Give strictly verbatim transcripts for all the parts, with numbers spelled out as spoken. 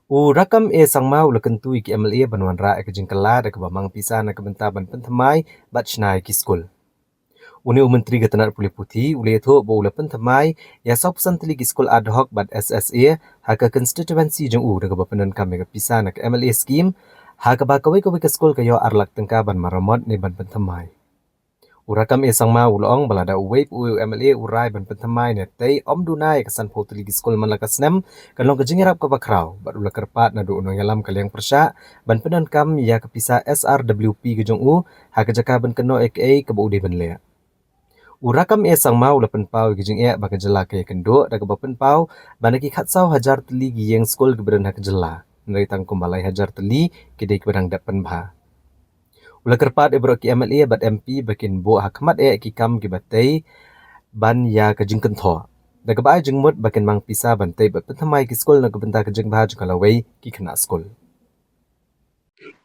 U Rakkam A Sangma u la kyntu ïa ki M L A ban wanrah ïa ka jingkylla da kaba mang pisa na ka bynta ban pynthymmai bad shna ïa ki skul. Une u Myntri ka tnat pule puthi u la ïathuh ba u la pynthymmai ïa sawphew san tylli ki skul ad hoc bad S S A ha ka constituency jong u da kaba pyndonkam ïa ka pisa na ka M L A scheme, ha kaba kawei kawei ka skul ka ïoh ar lak tyngka ban maramot ne ban pynthymmai. U Rakkam A Sangma u la ong ba lada uwei pa uwei u M L A u rai ban pynthymmai ne tei ym duna ïa ka sanphew tylli ki skul man la ka snem, kan long ka jingïarap kaba khraw, bad u la kyrpad naduh u nongïalam ka liang pyrshah ban pyndonkam ïa ka pisa S R W P ka jong u ha ka jaka ban kynnoh ïa kaei kaba u dei ban leh. U Rakkam A Sangma u la pynpaw ïa ka jingeh ba ka jylla ka ïakynduh da kaba pynpaw ba na ki khatsaw hajar tylli ki ïing skul kiba don ha ka jylla, hynrei tang kumba lai hajar tylli ki dei kiba dang dep pynbha. U la kyrpad ïa baroh ki M L A bad M P ba kin buh ha khmat eh ki kam kiba tei ban ïa ka jingkynthoh, da kaba ai jingmut ba kin mang pisa ban tei bad pynthymmai ki skul na ka bynta ka jingbha jong ka lawei ki khynnah skul.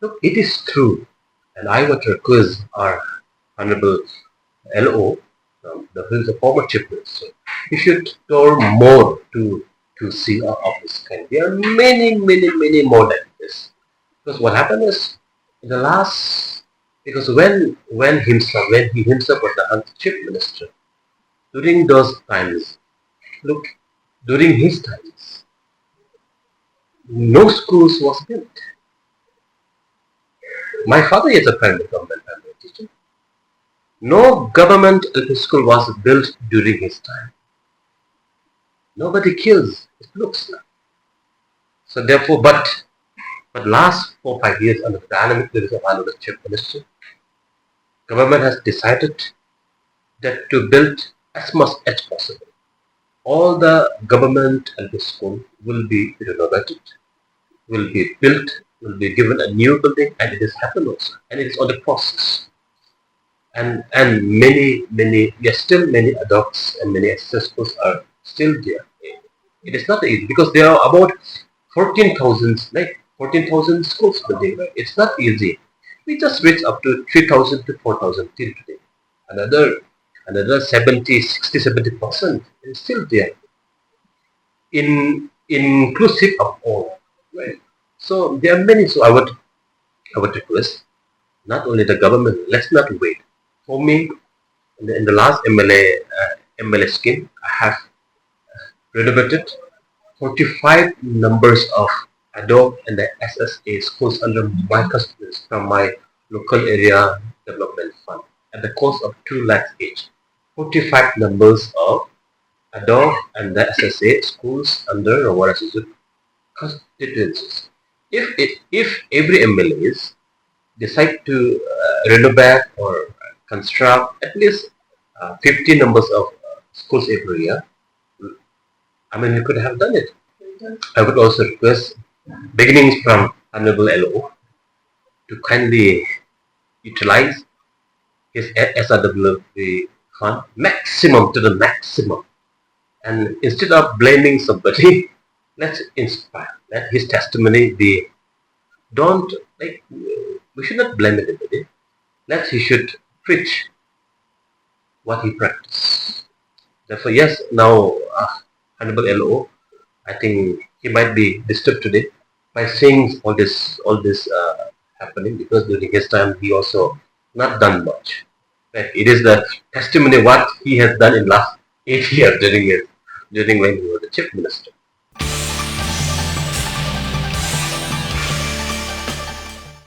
Look, it is true, and I would request our Honorable L O, um, the, who is the former Chief Minister, he should tour more to, to see our office. And there are many, many, many more like this. Because what happened is, in the last, because when, when himself, when he himself was the Chief Minister, during those times, look, during his times, no schools was built. My father is a primary government primary teacher. No government L P school was built during his time. Nobody cares. It looks like. So therefore, but but last four, five years under the dynamic leadership of Honorable Chief Minister, government has decided that to build as much as possible. All the government L P school will be renovated, will be built, will be given a new building, and it has happened also, and it's on the process. And and many, many, there are still many adults and many ancestors schools are still there. It is not easy because there are about fourteen thousand, like fourteen thousand schools building. It's not easy. We just reach up to three thousand to four thousand till today. Another another seventy, sixty, seventy percent is still there. In inclusive of all, right? So there are many. So I would I would request not only the government. Let's not wait. For me, in the, in the last M L A uh, M L A scheme, I have renovated forty-five numbers of adult and the S S A schools under my custody from my local area development fund at the cost of two lakhs each. Forty-five numbers of adult and the S S A schools under Rawara Suzuk constituencies. If it, if every M L As decide to uh, renovate or construct at least uh, fifty numbers of uh, schools every year, I mean, we could have done it. I would also request, beginning from Honorable L O, to kindly utilize his S R W P fund maximum to the maximum. And instead of blaming somebody, let's inspire. Let his testimony be, don't, like, we should not blame anybody. Let he should preach what he practiced. Therefore, yes, now uh, Honorable L O, I think he might be disturbed today by seeing all this all this uh, happening, because during his time he also not done much. Right? It is the testimony what he has done in last eight years during his during when he was the chief minister.